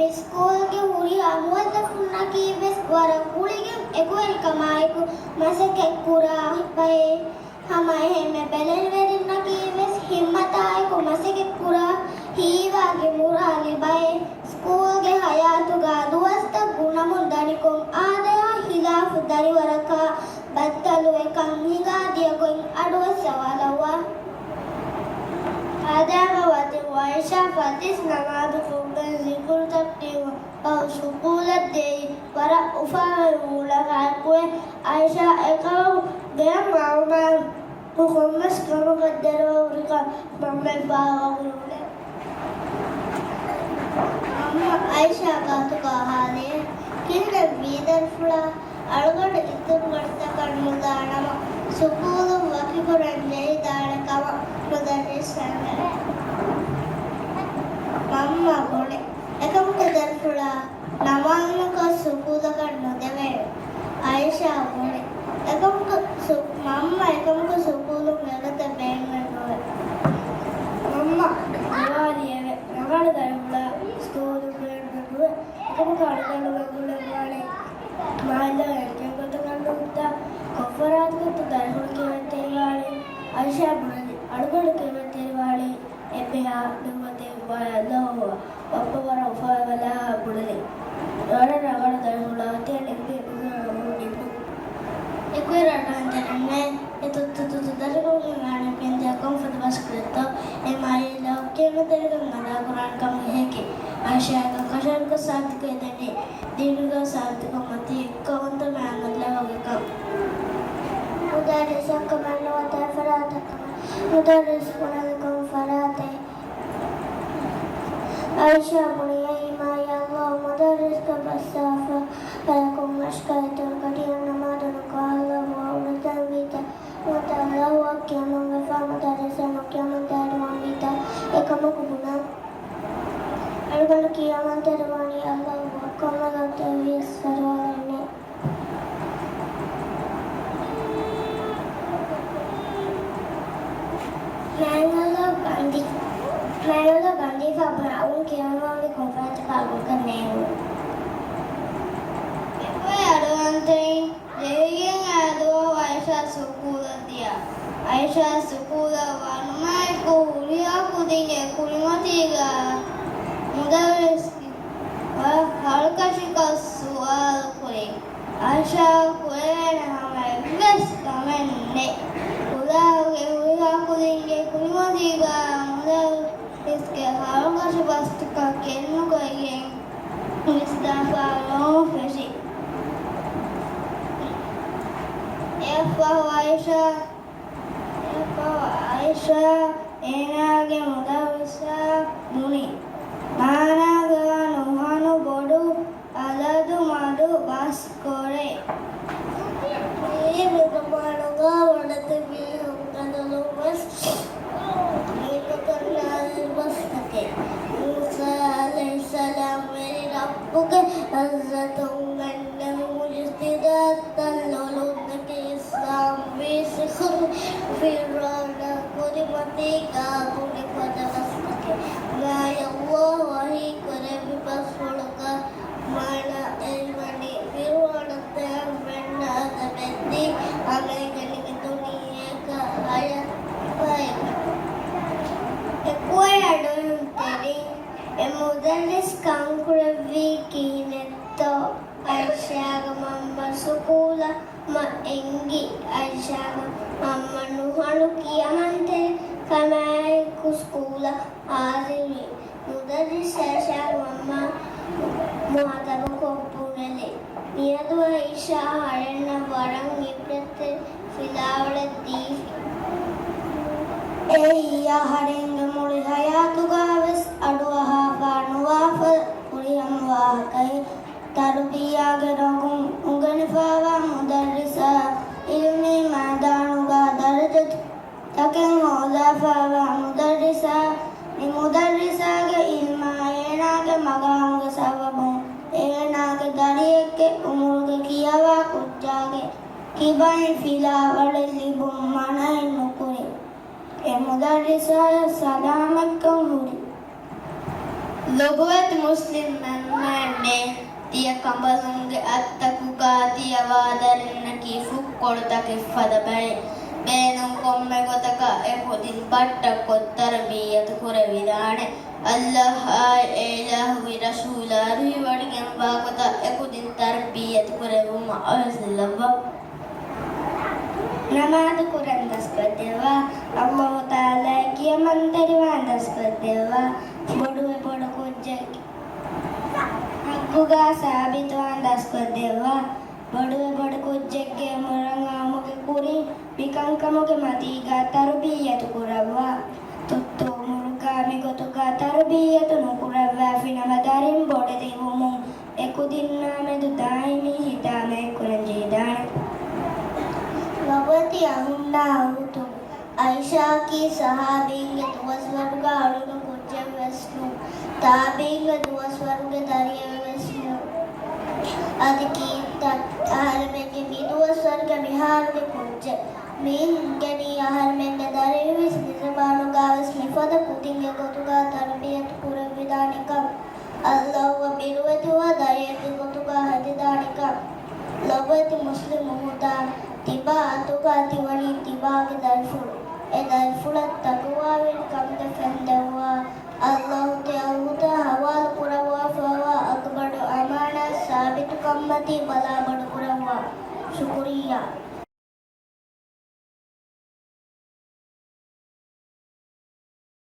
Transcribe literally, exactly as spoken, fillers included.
މި ސްކޫލްގެ ހުރިހާ މުވައްޒަފުންނަކީ ވެސް ވަރަށް ގުޅިގެން އެކުވެރިކަމާއެކު މަސައްކަތްކުރާ ބައެއް. ހަމަ އެހެންމެ ބެލެނިވެރިންނަކީ ވެސް ހިއްމަތާއެކު މަސައްކަތްކުރާ ހީވާގި މުރާލި ބައެއް. ސްކޫލްގެ ހަޔާތުގަ ދުވަސްތައް ގުނަމުން ދަނިކޮށް އާދަޔާ ހިލާފު ދަރިވަރަކާ ބައްދަލުވެކަން ހިނގާދިޔަ ގޮތް އަޑުއައްސަވާލައްވާ. އާދައިގެ ވަދެ ވައިޝާ ފަތިސް ނަމާދު ކޮށްގެން ޒިކުރުތައް ކިޔުމަށް ފަހު ސުކޫލަށް ދިޔައީ ވަރަށް އުފާވެރި މޫނަކާއެކުވެ. އައިޝާ އެކަމަކު ގެއަށް އައުމާ ކޮންމެސް ކަމަކަށް ދެރަވެ ހުރިކަން މަންމައަށް ބާވާ ހުރެވުނެ. މަންމަ އައިޝާ ގާތުގަ އަހާލިއެވެ. ކިހިނެއްވީ ދަރިފުޅާ؟ އަޅުގަނޑު އިތުރު ގަނޑުތަކަށް ނުދާނަމަ، ސުކޫލުން ވަކިކުރަން ޖެހިދާނެ ކަމަށް މުދައްރިސަށް އެންނެވެ. މަންމަ ބުނެ، އެކަމަކު ދަރިފުޅާ، ނަމާދު ނުކޮށް ސުކޫލަކަށް ނުދެވޭނެ. އައިޝާ ބުނެ، އެކަމަކު ސު-، މަންމަ އެކަމަކު ސުކޫލުން އެގޮތަށް ބޭނުމެއް ނުވޭ. މަންމަ ދިމާލިއެވެ. ރަނގަޅު ދަރިފުޅާ، ސްކޫލުން ބޭނުމެއް ނުވޭ. އެކަމަކު އަޅުގަނޑު ގެންގުޅެވާނެ މާލެ އެންގެން ގޮތަކަށް ނުވަތަ ކޮންފަރާތަކަށްތޯ ދަރިފުޅު ކިޔަވަންތެރިވާނީ؟ އައިޝާ ބުނެލި. އަޅުގަނޑު ކިޔަވަންތެރިވާނީ އެއްބަޔާ ނުވަތަ އެއްބަޔާ ލޯ. ބައްޕަ ވަރަށް އުފާވެވަޑައި ބުނެލި. ވަރަށް ރަނގަޅު ދަރިފުޅާ، ތިޔަ ނިންމި އެކުގަ ނަމުން ނިންމު. އެކުވެރި އަޑުއިވަންތެރިންނޭ، އެ ތުއްތު ތުއްތު ދަރިފުޅުން އަނެއް ބިންދިޔަ ކޮންފަދަ ބަސްކޮޅެއްތޯ އެ މާޔައި ލޯ ކިޔަމަންތެރިކަން އަދާކުރާނެ ކަމަށް އެހެއްގެ. އައިޝާއަކަށް ކަށަވަރުކޮށް ސާބިތުކޮށްދެނީ ދީނުގަ ސާބިތުކަން މަތީ އެއްކައުވަންތަ މާތް އަލްލާހުގެ ކަން. މުދައްރިސަކަމެއް ނުވަތަ އެފަރާތަކަމެއް. މުދައްރިސް ބުނެލި ކޮން ފަރާތެއް؟ އައިޝާ ބުނި، އޭ މާތް އަލްލާހު މުދައްރިސްގެ ބަސް ސާފު ކުރައްވާ. ކޮންމެސް ކައިތުން ކަޓިޔަށް ނަމާދު ނުކުރާ އަލްލާހު އަޅުގަނޑު ދެންވީތަ؟ ނުވަތަ އަލްލާހު ކިޔަމަންވެފަ މުދައްރިސަ ނުކިޔަމަންތެރިވަންވީތަ؟ އެކަމަކު ބުނާ. އަޅުގަނޑު ކިޔަމަންތެރިވަނީ އަލްލާހު ކޮންމެ ގޮތެއްވިޔަސް ފަރުވާއެއްނެތް. މާތް އަލްލާހު ގަންދީ، މާތް އަލްލާހު ގަންދީފަ ބުނާ އަޅުން ކިޔަމަންވީ ކޮންފަރާތަކާ ގޮތަކަށް ނޭނގުން. އެކުވެރި އަޑުއިވަންތެރިން ޖެހިގެން އައިދުވަހު އައިޝާ ސުކޫލަށް ދިޔަ. އައިޝާ ސުކޫލަށް ވަނުމާއެކު ހުރިހާ ކުދިންގެ ކުރިމަތީގަ މުދައްރިސް ވަރަށް ހަރުކަށިކޮށް ސުވާލު ކުރި. އައިޝާއަށް ކުރެވޭނެ ހަމަ އެއްވެސް ކަމެއް ނެތް. ކުލާގެ ހުރިހާ ކުދިންގެ ކުރިމަތީގަ މުދައްރިސްގެ ހަރުކަށި ބަސްތަކަށް ގެންނުކޮށްގެން ވިސްނާފަ ނޫން ފެށި. އެއަށްފަހު އައިޝާ، އެއަށްފަހު އައިޝާ އޭނާގެ މުދައްރިސަށް ބުނި، މާނާގަ ނުހަނު ބޮޑު އަލަދު މަދު ބަސްކޮޅެއް. މި ޒަމާނުގަ ވަޑައިގަތް މީހުން ގަދަލުން ވެސް މީހަކަށް ނާދިރު ބަސްތަކެއް. މޫސާ ޢަލައިހިއްސަލާމް ވެރި ރައްބުގެ ޢިއްޒަތުން ގެންނެވި މުޢުޖިޒާތްތައް ލޮލުންދެކެ އިސްލާމްވީ ސިޙުރު ފިރްޢައުނާ ކުރިމަތީގަ ބުނި ފަދަ ބަސްތަކެއް. މާތް ﷲ ވަޙީ ކުރެއްވި ބަސްފުޅުގަ މާނަ އެރިވަނީ ފިރްޢައުނަށް ދެއަތް ވެންނަ އަދަބެއްދީ އަމޭގަނޑިގެ ދުނިޔޭގަ ހަޔާތްވައި. އެކުވެރި އަޑުއިވަންތެރިން އެ މުދައްރިސް ކަންކުރެއްވީ ކިހިނެއްތޯ؟ އައިޝާގެ މަންމަ ސުކޫލަށް މަ އެނގި. އައިޝާގެ މަންމަ ނުހަނު ކިޔަމަންތެރި ކަމާއެކު ސްކޫލަށް ހާޒިރުވި. މުދައްރިސް އައިޝާގެ މަންމަ މުހާތަބުކޮށް ބުނެލި، މިއަދު އައިޝާ އަހަރެންނަށް ވަރަށް ޢިބްރަތްތެރި ފިލާވަޅެއް ދީފި. އެއީ އަހަރެންގެ މުޅި ޙަޔާތުގަވެސް އަޑުއަހާފަ ނުވާފަ ހުރިހަމަ ވާހަކައެއް. ތަރުބިއްޔާގެ ރޮނގުން އުނގެނިފައިވާ މުދައްރިސާ، ޢިލްމީ މައިދާނުގަ ދަރަޖަތަކެއް ހޯދާފައިވާ މުދައްރިސާ، މި މުދައްރިސާގެ ޢިލްމާ އޭނާގެ މަގާމުގެ ސަބަބުން އޭނާގެ ދަރިއެއްގެ ޢުމުރުގެ ކިޔަވާ ކުއްޖާގެ ކިބައިން ފިލާވަޅެއް ލިބުން މަނައެއް ނުކުރި. އެ މުދައްރިސާއަށް ސަލާމަތްކަން ހުރި. ލޮބުވެތި މުސްލިމް މަންމައެއްމެ، ތިޔަ ކަނބަލުންގެ އަތްތަކުގާ ތިޔަ ވާ ދަރިންނަކީ ފުއްކޮޅުތަކެއް ފަދަ ބައެއް. ބޭނުން ކޮންމެ ގޮތަކަށް އެކުދިން ބައްޓަށްކޮށް ތަރުބިއްޔަތު ކުރެވިދާނެ. އައްލާހާއި އެ އިލާހުގެ ރަސޫލާ ރުހިވޮޑިގެންވާ ގޮތަށް އެކުދިން ތަރުބިއްޔަތު ކުރެވުމަށް އަވަސްލައްވަ. ނަމާދު ކުރަން ދަސްކޮށްދެއްވާ. އައްލާހު ތަޢާލާ ކިޔަމަންތެރިވާން ދަސްކޮށްދެއްވާ. ބޮޑުވެ ބޮޑު ކުއްޖެއް ޙައްޤުގާ ސާބިތުވާން ދަސްކޮށްދެއްވާ. ބޮޑުވެ ބޮޑު ކުއްޖެއްގެ އުމުރަށް އައުމުގެ ކުރިން މިކަންކަމުގެ މަތީގާ ތަރުބިއްޔަތު ކުރައްވާ. ތުއްތު އުމުރުގާ މިގޮތުގާ ތަރުބިއްޔަތު ނުކުރައްވާފިނަމަ ދަރިން ބޮޑެތިވުމުން އެކުދިންނާމެދު ދާއިމީ ހިތާމައެއް ކުރަން ޖެހިދާނެ. ލޮބުވެތި އަހުންނާ އުޚްތުން، އައިޝާއަކީ ޞަޙާބީންގެ ދުވަސްވަރުގަ އުޅުނު ކުއްޖެއްވެސް ނޫން. ތާބީންގެ ދުވަސްވަރުގެ ދަރިއެއްވެސް ނޫން. އަދި ކީއްތަ އަހަރެމެންގެ މި ދުވަސްވަރުގެ މިހާރުގެ ކުއްޖެއް؟ މިއިން އިނގެނީ އަހަރެމެންގެ ދަރިންވެސް މިޒަމާނުގާވެސް މިފަދަ ކުދިންގެ ގޮތުގާ ތަރުބިޔަތު ކުރެވިދާނެކަން. އައްލާހުއަށް ބިރުވެތިވާ ދަރިއެއްގެ ގޮތުގާ ހެދިދާނެކަން. ލޮބުވެތި މުސްލިމް އުޚުތާ، ތިބާ އަތުގާ ތިވަނީ ތިބާގެ ދަރިފުޅު. އެ ދަރިފުޅަށް ތަޤްވާވެރިކަމުގެ ފެން ދެއްވާ. އައްލާހު ތި އައްލާހު ތަޢާލާއަށް ހަވާލު ކުރައްވާފައިވާ އަގުބޮޑު އަމާނާތް ސާބިތުކަންމަތީ ބަލާބޮޑު ކުރައްވާ. ޝުކުރިއްޔާ.